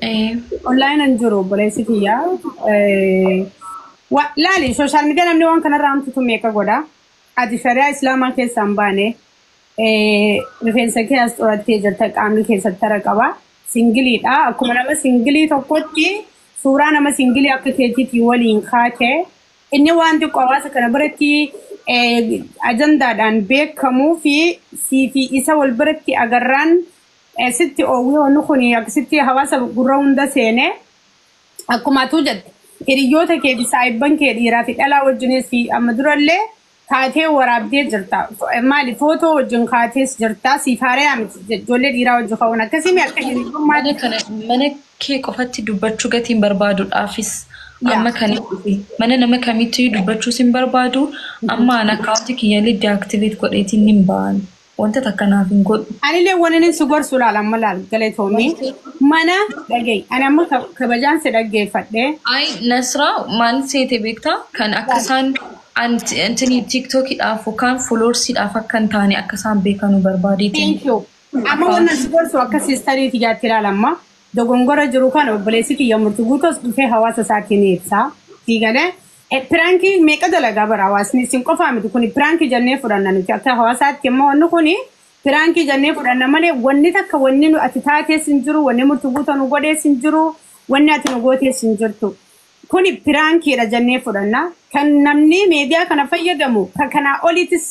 Online hin jiru obboleessi kiyyaa. Laali, social media namni waan kanarraa hamtutu meeqa godha. Ati shari'aa islaamaa keessaa hin baane, rifeensa kee as xurattee jirta, qaamni keessatti tara qaba. Singleiidha. Akkuma nama single tokkotti suuraa nama single akka keetiitii waliin kaate, inni waan xiqqoo hawaasa kana biratti ajandaadhaan beekamuu fi sii fi isa wal biratti agarraan sitti oowwee, wanni kun akkasitti hawaasa gurra hunda seene. Akkuma atuu jette, hiriyoota kee fi saayibban kee dhiiraa fi dhalaa wajjinis fi amma durallee kaatee waraabdee jirta. Maali, footoo wajjin kaatees jirta. Siif haarayaa miti ijoollee dhiiraa wajjin ka'uun akkasii akka hiriyyummaa. Mana kana mana kee qofatti dubbachuu gatiin barbaaduudhaafis amma kan dhufe mana nama kamittuu dubbachuus hin barbaadu. Amma an account kiyyallee deactivate godheetiin hin ba'an. Wanta takka naaf hin godhu. Anillee waan inni si gorsu laal, amma laal, galatoomii mana dhaga'i. Ani amma kabajaan si dhaggeeffadhee. Ay Nasraa, maal seete beektaa? Kan akka isaan intini TikTokiidhaaf yookaan followersiidhaaf akka hin taane akka isaan beekanu barbaadeetiin. Thank you. Amma wannan si gorsu akka sisteriiti jaatti ilaala, amma dogongora jiru kana obboleessi kiyya murtii guutos dhufee hawaasa isaatiin ni ibsa. Sii galee, prank meeqa dalagaa bara hawaasni, isin qofaa miti. Kuni prank jennee fudhanna nuti akka hawaasaatti. Immoo wanni kuni prank jennee fudhanna malee wanni takka wanni nu ati taatees hin jiru, wanni murtii guutuu nu godhees hin jiru, wanni ati nu gootees hin jirtu. Kuni prankiidha jennee fudhanna. Kan namni miidiyaa kana fayyadamu kan kanaa oliitis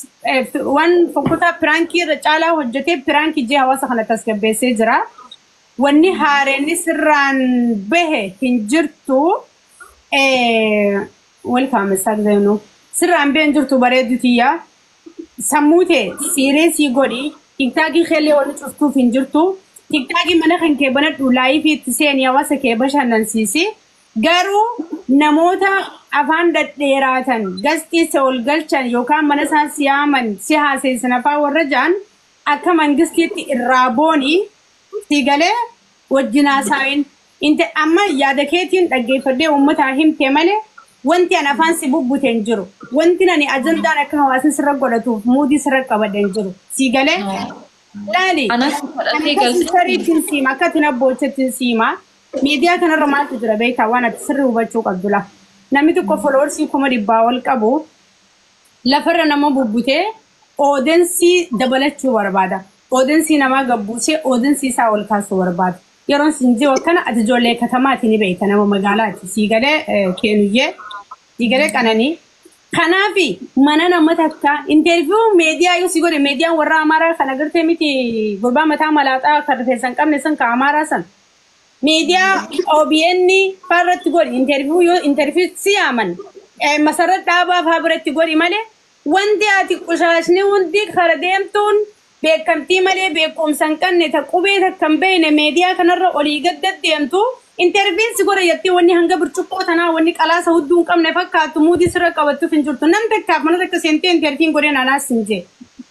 waan fokkotaa prank irra caalaa hojjetee prank jee hawaasa kana tasgabbeessee jira. Wanni haareenni sirraan bahe hin jirtu. Welcome Isaaq. Sirraan bahe hin jirtu, bareedu tiyya. Sammuu ta'e serious godhi. TikTok keellee wanni cuftuuf hin jirtu. TikTok mana kan kee banadhu, live itti seeni, hawaasa kee bashannansiisi. Garuu namoota afaan dhadheeraatan gasxii si ol galchan yookaan mana isaan si yaaman si haaseessan afaan warra ja'an akka mangistiitti irraa booni, si galee, wajjin haasa'in. Inte amma yaada keetiin dhaggeeffadhee uummataa himte malee wanti an afaan si bubbute hin jiru. Wanti ani ajandaan akka hawaasni sirra godhatuuf muudii sirra qabadhe hin jiru. Si galee? Laali. Anas kadhatee Akka galtee. sisteriitiin siima, akka ati abboochetti siima. Miidiyaa kanarra maaltu jira beektaa? Waan ati sirrii hubachuu qabdu la. Namni tokko followers 100,000 ol qabu lafarra nama bubbutee audience dabalachuu barbaada. Audience namaa gabbuusee audience isaa ol kaasuu barbaada. Yeroon sin jiru akkana, ati ijoollee katamaati ni beekta, nama magaalaati. Sii galee keenuyyee, sii galee qananii. Kanaafi mana nama takka interview meediyaa yoo si godhe, meediyaan warra Amaaraa kan agartee miti, gurbaa mataa malaaxaa kan rifeensa hin qabne san, kan Amaaraa san. Miidiyaa OBN fa'aa irratti godhi interview, yoo interview si yaaman Masarat Dhaabaa fa'aa biratti godhi malee, wanti ati qushaashni hundi kara deemtuun beekamtii malee beekumsa hin qabne, ta qubee takka hin beekne, miidiyaa kanarra olii gad deddeemtu interviewn si godha jettee wanni hanga burcuqqoo tanaa, wanni qalaasa hudduu hin qabne fakkaattu muudii sirra qabattuuf hin jirtu. Nam takkaaf mana takka seentee interviewn godheen anaas hin jee.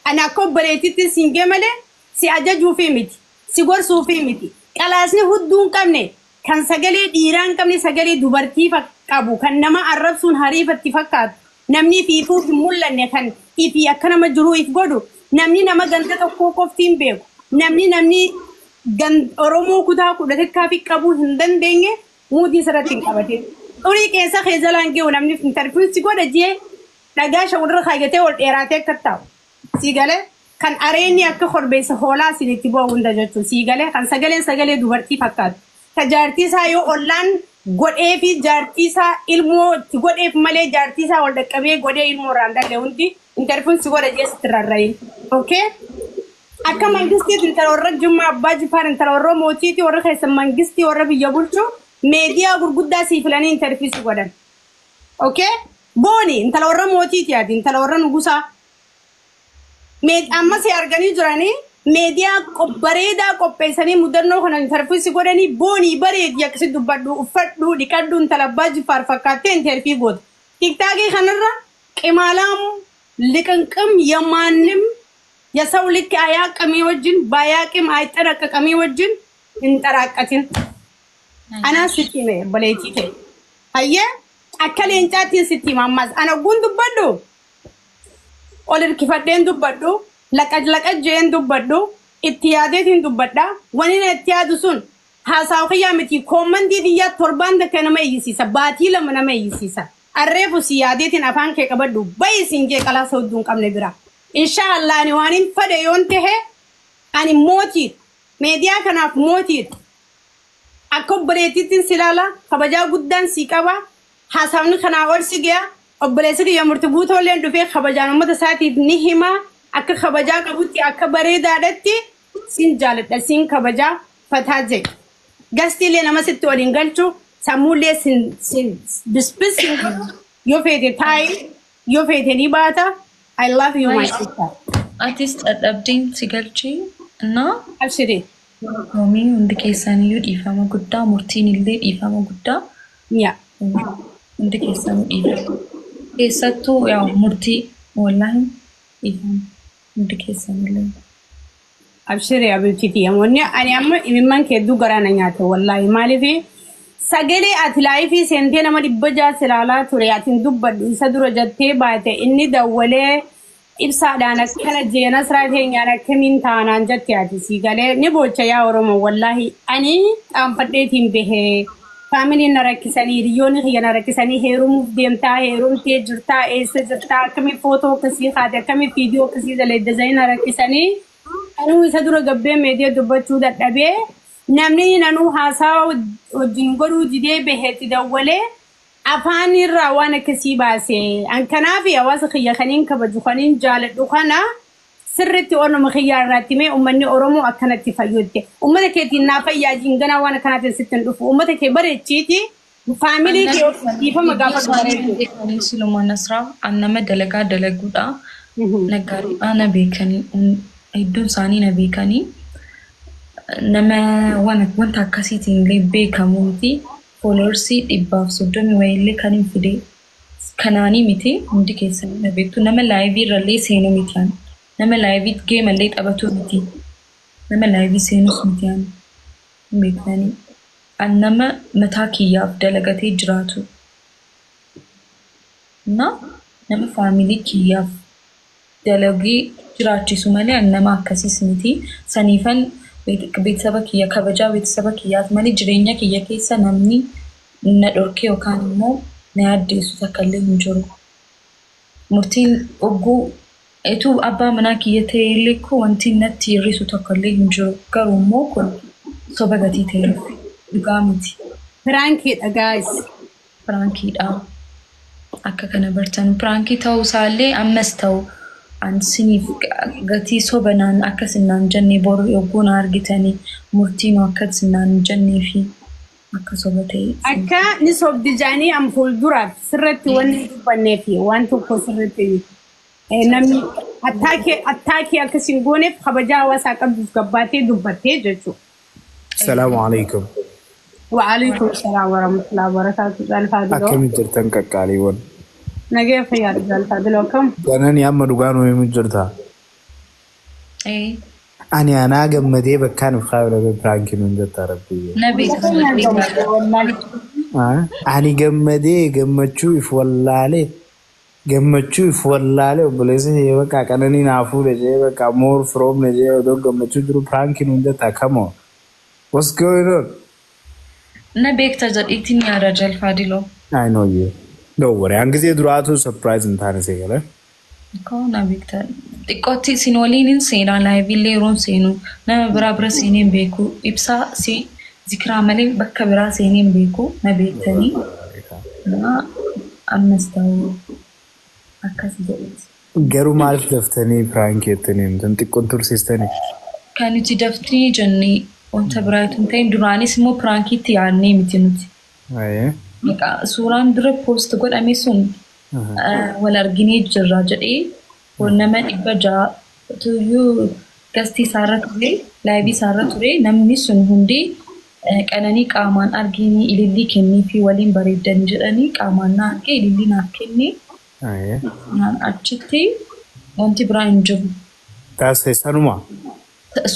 Ani akka obboleettitti siin gee malee si ajajuufi miti, si gorsuufi miti. Qalaasni hudduu hin qabne, kan sagalee dhiiraa hin qabne, sagalee dubartii qabu, kan nama arrabsuun hariifatti fakkaatu, namni fiifuu hin mul'anne, kan ifii akka nama jiruu if godhu, namni nama ganda tokkoo qofti hin beeku, namni Oromoo kutaa 11 fi qabuu hin dandeenye muudii sirratti hin qabatin. Xurii keessa kee jalaan ge'u namni interview si godha jee dhagaa shawwarra kaayyatee ol dheeraatee akka taa'u. Sii galee, kan areenni akka korbeessa hoolaa isinitti bu'u hunda jechuun, sii galee, kan sagaleen sagalee dubartii fakkaatu. Ka jaartii isaa yoo ollaan godhee fi jaartii isaa ilmoo itti godheef malee jaartii isaa ol dhaqqabee godhee ilmoo irraan dhalle hundi interviewn si godha jee sitti rarra'in. Okay? Akka mangistiif intala warra Jimmaa Abbaa Jifaar, intala warra mootiiti, warra keessa mangistii warra biyya bulchu meediyaa gurguddaa sii filanii interview si godhan. Okay? Booni, intala warra mootiiti ati, intala warra nugusaa. Amma si arganii jiranii meediyaa bareedaa qopheessanii mudannoo kana interview si godhanii, boonii bareedii, akkasi dubbadhu, uffadhu, dhiqadhu, intala Abbaa Jifaar fakkaattee interview goota. TikTok kanarra qimaalaamu liqinqim የማንም የሰው ልክ አያቅም wajjin ባያቅም አይጠነቀቅም wajjin hin xaraqqatin. Anaa sitti hime, obboleettii ta'e. Hayyee, akka leencaattiin sitti hima ammas. Ana ogguun dubbadhu ol hirkifadheen dubbadhu, laqaj laqaj jeen dubbadhu, itti yaadeetiin dubbadha. Wani na itti yaadu sun Haasawu kiyyaa miti commentii biyyaa torbaan takka nama iyyisiisa, baatii 2 nama iyyisiisa. Arreefu si yaadeetiin afaan kee qabadhu bayi siin jee qalaasa hudduu hin qabne bira. Inshaallah ani waan hin fedhe yoon tahe ani mootiidha. Meediyaa kanaaf mootiidha. Akka obboleettiittiin si ilaala, kabajaa guddaan si qaba. Haasawni kanaa ol si ga'a. Obboleessi kiyya murti guutoolleen dhufee kabajaan uummata isaatiif ni hima. Akka kabajaa qabutti akka bareedaadhatti sin jaaladha, sin kabajaa fataa jedhe. Gastiilee nama sitti waliin galchu, sammuullee sin sin bisbis sin godhu. Yoo feete taa'i, yoo feete ni baata. I love you, my sister. Atis dadhabdiin si galchee እና Abshiri. Yoomii hundi keessaniyyuu dhiifama guddaa, murtiin illee dhiifama guddaa. Yaa. Hundi keessanuu dhiifama. Keessattuu yaa murtii, wallaahi dhiifama hundi keessanillee. Abshiri abibtiiti. Wanni ani amma imimman kee hedduu garaa na nyaate wallaahi. Maaliif sagalee ati live seentee nama 600 silaalaa ture ati hin dubbadhu isa dura jettee baate, inni dawwalee ibsaadhaan akkana jeena siraa teenyaan akkamiin taanaan jette, ati sii galee ni boocha. Yaa Oromoo, wallaahi ani xaanfadheetiin bahee familyn na rakkisanii, hiriyoonni kiyya na rakkisanii, heerumuuf deemtaa, heerumtee jirtaa, eessa jirtaa, akkamii footoo akkasii kaate, akkamii viidiyoo akkasii daleeddasanii na rakkisanii, anuu isa dura gabbee meediyaa dubbachuu dadhabee, namni nanuu haasaa wajjin godhuu didee baheetti dawwalee afaan irraa waan akkasii baase. An kanaaf hawaasa kiyya kaniin kabaju, kaniin jaaladhu kana sirritti orma kiyyaa irraatti mee uummanni Oromoo akkanatti fayyutte. Uummata keetiin naa fayyaa jiin ganaa waan akkanaatiin sitti hin dhufu. Uummata kee bareechiiti, family kee dhiifama gaafa bareedu. Siluma Nasraa, an nama dalagaa dalaguudha. Naggaariidhaa na beekanii, hedduun isaanii na beekanii, nama wanta akkasiitiin illee beekamu miti. Followersii 130 wayiillee kan hin fide kanaanii miti. Hundi keessanii na beektu. Nama live irrallee seenuu miti ani. Nama live gameallee taphatu miti. Nama live seenus miti ani. Hin beektanii. An nama mataa kiyyaaf dalagatee jiraatu. Na nama family kiyyaaf dalagee jiraachisu malee an nama akkasiis miti. Saniifan beeksisa kiyya kabajaa beeksisa kiyyaaf malee jireenya kiyya keessa namni na dhorkee yookaan immoo na yaaddeessu takka illee hin jiru. Murtiin ogguu ituu abbaa manaa kiyya ta'e illee koo wanti natti hir'isu tokko illee hin jiru. Garuu immoo kun soba gatii ta'eef dhugaa miti. Prankiidha, guys. Prankiidha. Akka kana bartan prankii ta'uu isaallee ammas ta'u an siniif gatii soba naan akkas naan jenne, boru yogguu na argitanii murtiin akkas naan jennee fi akka soba ta'e. Akka ni sobdi jaanii an fuulduraaf sirratti wanni dubbannee fi waan tokko sirritti namni attackii akkas hin gooneef kabajaa hawaasaa qabduuf gabbaatee dubbattee jechuudha. Salaamu alaikum. Wa'alaikum salaam warahmatullahi wabarakatuh. Jalfaa diloo. Akkamitti jirtan, qaqqaaliiwwan? Nagee fayyaadha, jalfaa diloo, akkam? Ganani amma dhugaa nu himu jirta. Ee. Ani anaa gammadee bakkaan of kaa'u prankii nuun jetta rabbi. Na beekama. Ani gammadee gammachuu if wallaalee, gammachuu if wallaalee, obboleessi ishee bakka qananii naa fuudhe jee, bakka moor firoomne jee, odoo gammachuu jiru prankii nuun jetta. Come on. What's going on? Na beekta jedheetiin yaada, jalfaa diloo. I know you. Don't worry. Hangisee duraatu surprise hin taane seegale. Koo na beekta. Xiqqootti isin waliin hin seenaa, liveillee yeroon seenu nama biraa bira seenee hin beeku. Ibsaa si zikiraa malee bakka biraa seenee hin beeku, na beektanii. Na ammas ta'u akkas jedheeti. Garuu maaliif daftanii prankii jettanii himtan, xiqqoon tursiistanii? Kan nuti daftanii jennee wanta biraa hin ta'in, duraanis immoo prankiitti yaadnee miti nuti. Maqaa suuraan dura post godhame sun wal arginee jirra jedhee nama 600 tuyyuu guestii isaarra ture, live isaarra ture, namni sun hundi qananii qaamaan arginii ilillii kennii fi waliin bareeddanii jedhanii, qaamaan na argee ilillii naaf kennee, achitti wanti biraa hin jiru. Taasise sanuma.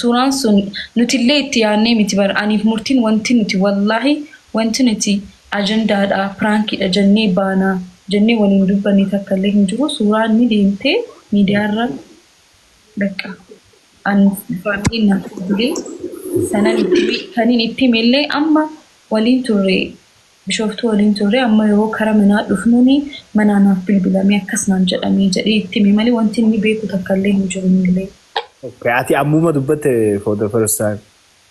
Suuraan sun nutillee itti yaadnee miti bara aniif murtiin wanti nuti, wallaahi, wanti nuti ajandaadha prankiidha jennee baanaa jennee waliin dubbanne takka illee hin jiru. Suuraan ni deemtee miidiyaarra, bakka an familyn naaf bulee. Sanan kanin itti hime amma waliin turre, Bishooftuu waliin turre. Amma yeroo kara manaa dhufnuuni manaa naaf bilbilamee akkas naan jedhamee jedhee itti hime malee wanti inni beeku takka illee hin jiru illee. Okay, ati ammuma dubbatte for the first time.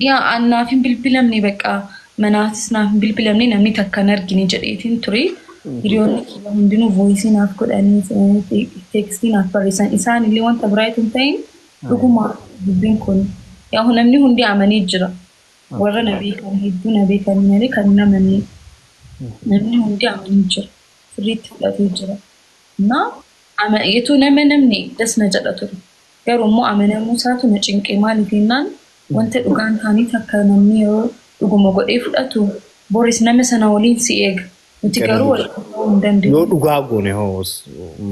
Yaa, naaf hin bilbilamne, bakka manaatis naaf hin bilbilamne, namni takka hin argine jedheetiin ture. Hiriyoonni kiyya hundinuu voice naaf godhanii, text naaf barreessan. Isaan illee wanta biraa hin ta'in, dhuguma dubbiin kun yaa namni hundi amanee jira. Warra na beekan hedduu na beekan malee kan hin amanne, namni hundi amanee jira. Sirriitti fudhatee jira. Na yetuu nama namni das na jedha ture. Garuu immoo amanamuu isaatu na cinqee. Maaliif jennaan, wanta dhugaan taanii takka namni yeroo dhuguma godhee fudhatu boris nama sana waliin si eega. Nuti garuu wal qabuu hin dandeenyu. Yoo dhugaa goone hoo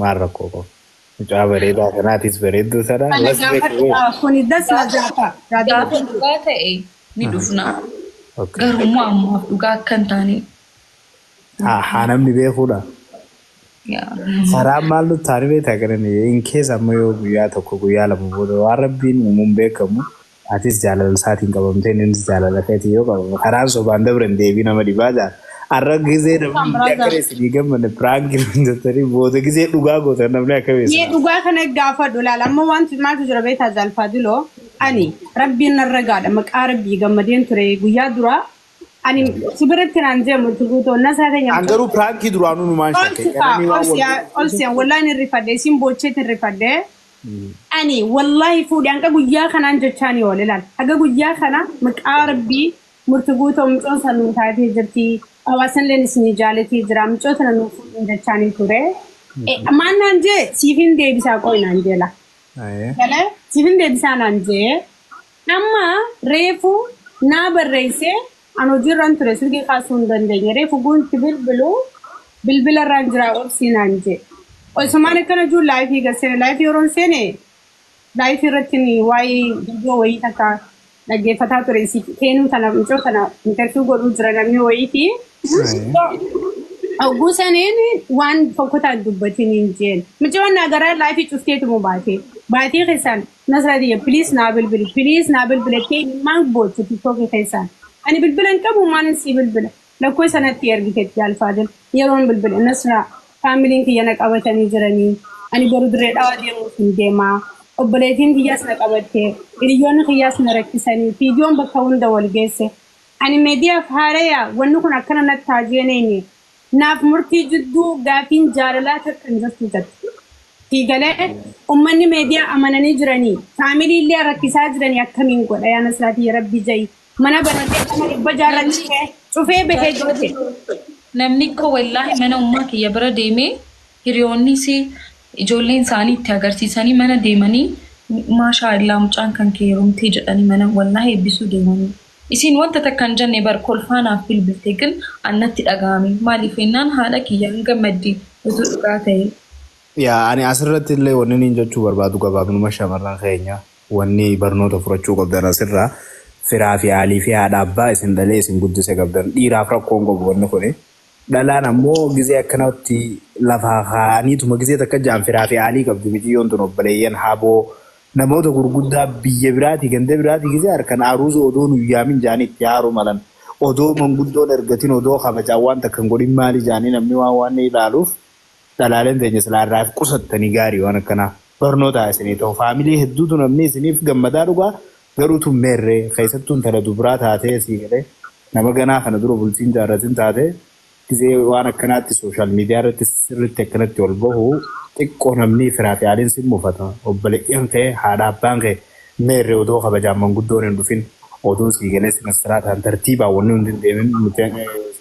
maal rakkoo qabu? Mucaa bareedaa kanaatis bareedduu sana. Let's make it work. Kuni das na jaafa. Gaafa dhugaa ta'e ni dhufna. Garuu immoo ammaaf dhugaa akka hin taane. Haa, namni beekuudha. Karaan maal nutti taane beektaa garan in keessa amma yoo guyyaa tokko guyyaa lama booda waan rabbiin uumuun beekamu, atis jaalala isaatiin qabamtee, innis jaalala keetiin yoo qabamu, karaan sobaan dabran deebii nama dhibaa jaala. Har'a gizee namni akka isinii gammanne prank jettanii, booda gizee dhugaa gootan namni akka Mee beeksisa. Dhugaa kana gaafadhu laala. Amma wanti maaltu jira beektaa, Zaalfaadiloo? Ani rabbiin narra gaadha, maqaa rabbii gammadeen ture guyyaa duraa. Ani si biratti naan jeemu itti guutoo nasaa ta'e. An garuu prank duraanuu numaan shakke. Qananii waan wal Olsiyaan wallaan hin rifadhe, isin boocheet hin rifadhe. Ani wallaahi fuudhe hanga guyyaa kanaan jechaani oole laal. Haga guyyaa kana maqaa rabbii murti guutoo mucoon san nuu taatee jirti. Hawaasanilleen isinii jaalatee jira. Mucoo tana nuu fuudhin jechaanii ture. Maal naan jee? Siifin deebisaa qo'i naan jeela. Galee siifin deebisaa naan jee. Amma reefu naa barreessee, an hojiirraan ture, silkii kaasuu hin dandeenye. Reefu gunti bilbilu bilbila irraan jira, obsii naan jee. Osumaan akkana jiru live galseene. Live yeroon seene, live irratti waa'ee viidiyoo wayii takka dhaggeeffataa ture. Isii keenuu tana, mucoo tana interview godhuu jira namni wayiiti. Hogguu saniin waan fokkotaan dubbatiin hin jeen. Mucoon naa garaa live cufteetu baatee. Baatee keessaan Nasraatiyya, "Please naa bilbili, please naa bilbili" ettee maal boochu TikTokii keessaan. Ani bilbila hin qabu, maan sii bilbila. Lakkoo sanatti ergiteetti Alfaadil. Yeroon bilbila, "Nasraa, faamiliin kiyya na qabatanii jiranii. Ani boru dirree dhawaa deemuuf hin deemaa. Obboleettiin kiyyaas na qabattee, hiriyoonni kiyyaas na rakkisanii, viidiyoon bakka hunda wal geesse. Ani miidiyaaf haaraya, wanni kun akkana natti haa jeeneenye. Naaf murtii jidduu gaafiin jaalalaa takka hin jirtu" jette. Fiigalee uummanni miidiyaa amananii jiranii, faamilii illee rakkisaa jiranii, akkamiin godha yaa Nasraatii, rabbi ja'i. Mana banatee nama dhibba jaarratti cufee bahee jirte. Namni koo wallaahi mana ummaa kiyya bira deemee, hiriyoonnis ijoolleen isaanii itti agarsiisanii mana deemanii, "Maashaa illaa, mucaan kan kee heerumtee" jedhanii mana wallaahi eebbisuu deemanii. Isin wanta takka hin jenne bar, kolfaanaaf bilbilte gin annatti dhaga'ame. Maaliif jennaan, haadha kiyya hin gammaddi utuu dhugaa ta'e. Yaa, ani asirratti illee wanni niin jechuu barbaadu, gabaabinuma shamarran keenya wanni barnoota fudhachuu qabdan asirraa, firaa fi haalii fi haadha abbaa isin dhalee isin guddise qabdan. Dhiiraaf rakkoon qabu wanni kuni. Dhalaan ammoo gizee akkanatti lafaa kaa'aniituma gizee takka jaan firaa fi haalii qabdi miciyyoon tun, obboleeyyan haboo namoota gurguddaa biyya biraatii ganda biraatii gizee harkan aruuza odoo nu yaamin jaanii itti haaruu malan, odoo manguddoon ergatin, odoo kabajaan waan takka hin godhin maali jaanii namni waan waan ilaaluuf, dhalaaleen teenya silaa irraa qusattanii gaarii. Waan akkanaa barnoota isinii ta'u, faamilii hedduutu namni isiniif gammadaa dhugaa, garuu tun meerree keessattuu intala dubaraa taatee sii galee nama ganaa kana dura bultiin jaarratin taatee gizee waan akkanaatti social media irratti sirriitti akkanatti ol bahu, xiqqoo namni firaa fi haaliin sin mufata. Obboleeyyan kee, haadha abbaan kee meerree, odoo kabajaan manguddoon hin dhufin, odoo sii galee simastiraataan tartiibaan wanni hundi hin deemin nuti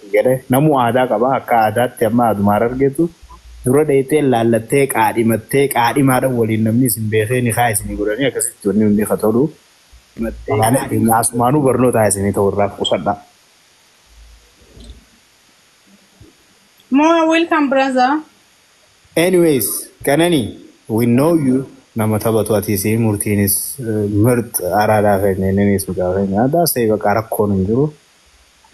sii galee namuu aadaa qaba. Akka aadaatti amma adumaan argeetu dura dheetee laallattee qaadhimattee, qaadhimaadhaan waliin namni isin beekee ni kaa isinii godhanii akkasitti wanni hundi haa tolu. Asumaanuu barnoota isinii ta'u, irraa qusadha. More welcome, brother. Anyways, Qanani, we know you, nama taphatu atiis murtiinis mirt araadaa keenya inninis mucaa keenya aadaa bakka rakkoon hin jiru.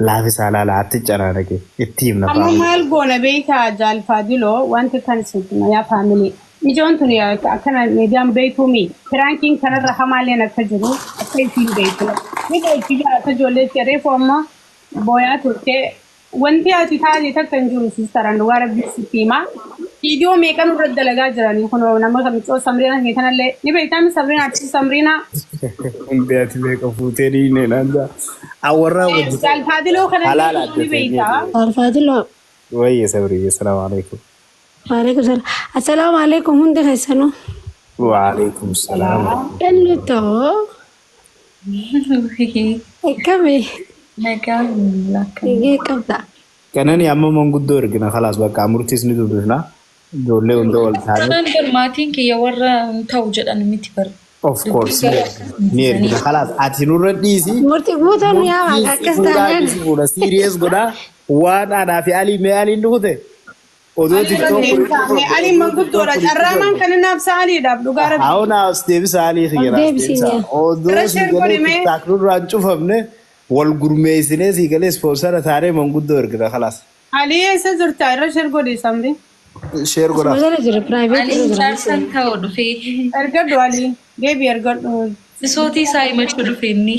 Laafisaa laala atti canaanake itti himna. Amma maal goona beekaa, Jaalfaadiloo? Wanti kan sitti yaa faamilii. Ijoon tun akkana miidiyaan beektuumi. Piraankiin kanarra hamaaleen akka jiru akka isiin beektu. Ni beekti akka ijoolleetti reefu amma booyaa turte. Wanti ati taate takka hin jiru siistaran, dhugaa rabbii sitti himaa. Viidiyoo meeqa nurra dalagaa jiranii kun nama kamiccoo Samriina kanallee ni beektaa, Samriina ati Samriina. Hundi ati meeqa fuutee ni naan jaa. Awwarraa wajji. Alfaadiloo Halaal kanallee ni adda beektaa. Alfaadiloo. Wayye Sabriye, salaamu alaikum. Waalaikum salaam. Assalaamu alaikum hundi keessanuu. Waalaikum salaam. Dhallu ta'oo. Akkami? Nagaa lakka. Nagee qabda. Qananii amma manguddoo ergina, khalaas bakka murtiis ni dubbifna. Ijoollee hunda wal taane. Kanaan bar maatiin kiyya warra hin ta'u jedhan miti bar. Of course ni ergina, khalaas ati nurra dhiisi. Murtii guutuun yaa waaqa akkas taanaan. Fuudha serious godhaa waan anaa fi alii mee aliin dhufute. Odoo TikTok. Ali manguddoodha. Carraamaan kan inni absa aliidhaaf dhugaa rabbi. Haawun as deebisa alii xiyyaraa. Deebisi. Odoo Irra share siigalee godhi mee. TikTok nurraan cufamne wal gurmeessinee siigalee sponsora taanee manguddoo ergina, khalaas. Ali eessa jirta? Irra share godhi, Samri. Share godhaa. Magala jira private Aliin jira. jaarsan ta'u dhufee. Ergadhu Ali. Deebi ergadhu. Sootii isaa himachuu dhufe inni.